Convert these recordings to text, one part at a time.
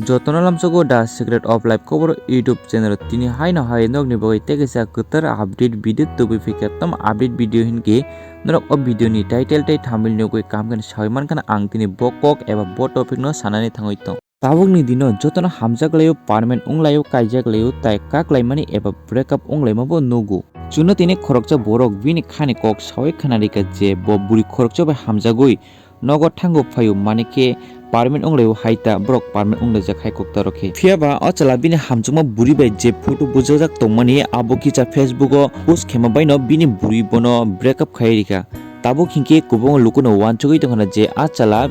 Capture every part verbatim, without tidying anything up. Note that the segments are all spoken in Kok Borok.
Jotono lamsogo The Secret of Life Kobor YouTube channel o tini haino hai nokni bagwi tei kaisa kwtal update video tubui phikha. Tamo update video hinkhe norok o video ni title tei thumbnail nugwi kaham khe sawi mankha ang tini bo kok eba bo topic no sanani thangwi tong. Tabukni dino jotono hamjak laio, permanent wng laio, kaijak laio, tai kak laimani eba break up wng laimabo nugo. Chwngno tini khoroksa borok bini khani kok sawi khna rikha je bo bwrwi khoroksa bai hamjagwi nogo thango phaio, mane khe permanent wng laio hai ta borok permanent wng laijak hai kok ta rok khe. Phiya ba o chwla bini hamjakma bwrwi bai je photo bujajak tongmani abo kisa Facebook o post khema baino bini bwrwi bono break up khai rikha. Tabuk hinkhe kwbangma lukuno uansugwi tongkha je a chwla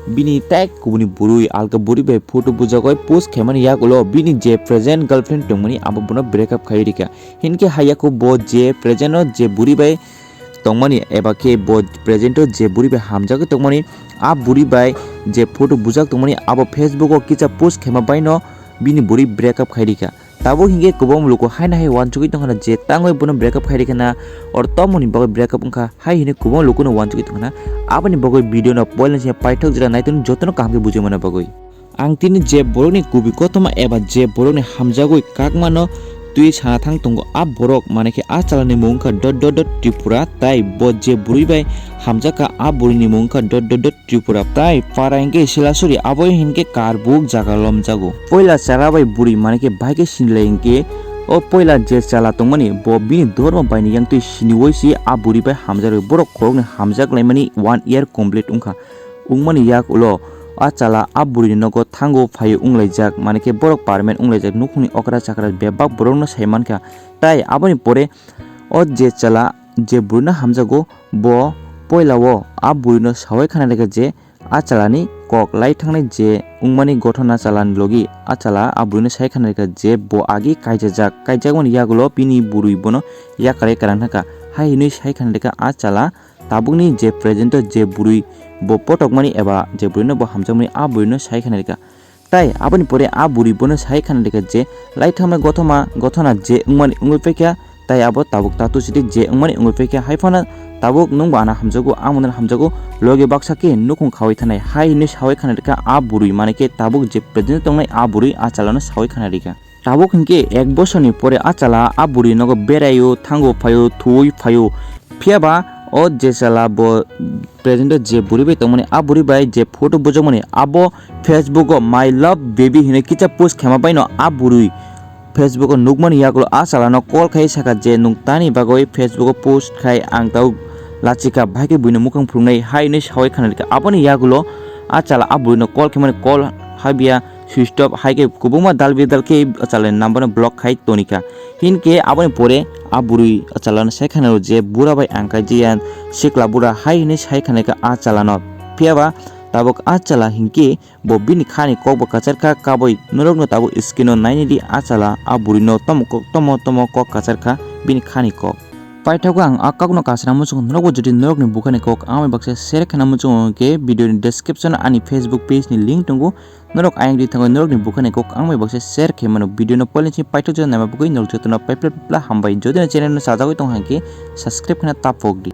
bini tai kubuni bwrwi alka bwrwi bai photo bujagwi post khaimani yagulo bini je present girlfriend tongmani abo bono break up khai rikha. Hinkhe haiya khe bo je present o je bwrwi bai tongmani eba khe bo present o je bwrwi bai hamjagwi tongmani, a bwrwi bai je photo bujak tongmani abo Facebook o kisa post khaima baino bini bwrwi break up khai rikha. Tabuk hinkhe kwbangma luku haino hai uansugwi tongkha na je tangwi bono break up khai rikha na, or tomoni bagwi break up wngkha hai hinwi kwbangma lukuno uansugwi tongkha na. Aboni bagwi video no poilani simi paithak jora naitoni jotono kaham khe bujui manna bagwi. Ang tini je borokni kubi kothoma eba je borokni hamjagwi kakmano twi sana thang tongo, a borok mane khe a chalani mung wngkha dot dot dot Tripura, tai bo je bwrwi bai hamjakha a bwrwini mung wngkha dot dot dot Tripura. Tai para hinkhe Silasuri, abo hinkhe Karbuk jaga lomjago. Poila chara bai bwrwi mane khe bahai khe sinilai hinkhe o poila je chala tongmani bo bini dormo baini yangtwi siniwoi si a bwrwi bai hamjakwi borok khoroknwi hamjak laimani one year complete wngkha. Wngmani yak ulo a chala a bwrwini nogo thango phaio wnglaijak, mane khe borok permanent wnglaijak, nukhungni okra chakra bebak borokno sai mankha. Tai aboni pore o je chala je bwrwino hamjago bo poila o a bwrwino sawai khana rikha je a chalani kok lai thangnai je wngmani gothona chalani logi a chala a bwrwino sai khana rikha je bo agi kaijajak, kaijakmani yagulo bini bwrwi bono yakarwi kwrang thangkha. Hai hinwi sai khana rikha a chala tabukni je present o je bwrwi bo potokmani eba je bwrwino bo hamjakmani a bwrwino sai khana rikha. Tai aboni pore a bwrwi bono sai khana rikha je lai thangnai gothoma gothona je wngmani wngwi paikha, tai abo tabuk tato sidi je wngmani wngwi paikha, hai phano tabuk nwng bo ano hamjago, ang bono hamjago, logi baksa khe nukhung khawi thanai hai hinwi sawi khana rikha a bwrwi, mane khe tabuk je present tongnai a bwrwi a chalano sawi khana rikha. Tabuk hinkhe ek bosorni pore a chala a bwrwi nogo beraio, thango phaio, thuwi phaio. Phiya ba o je chala bo present o je bwrwi bai tongmani, a bwrwi bai je photo bujakmani, abo Facebook o "My love baby" hinwi kisa post khema baino a bwrwi Facebook o nukmani yagulo a chalano call khai sakha je, "Nwng tani bagwi Facebook o post khai ang tau lachikha, bahai khe buino mukhang phunuknai," hai hinwi sawi khana rikha. Aboni yagulo a chala a bwrwino call khaimani, call habya switch off, hai khe kwbangma dal bidal khe a chalani number no block khai tonikha. Hinkhe aboni pore a bwrwi a chalano sai khana rw je, "Bura bai ang kaijakya, sikla bura," hai hinwi sai khana rikha a chalano. Phiya ba tabuk a chala hinkhe bo bini khani kok bo kwchar kha, kabui norokno tabuk screen o nainidi a chala a bwrwino tomo kok, tomo tomo kok kwchar kha bini khani kok. Paithago ang a kokno kasra muchungo, norokbo jodi norokni bukhani kok ang bai baksa share khana muchungo hwnkhe video ni description o ani Facebook page ni link tongo, norok ayang di thangwi norokni bukhani kok ang bai baksa share khe mano. Video no poilani simi paithak jora naima bagwi norok jotono paipla paipla hambai. Jodi no channel no chajagwi tong hwnkhe subscribe khana ta pok di.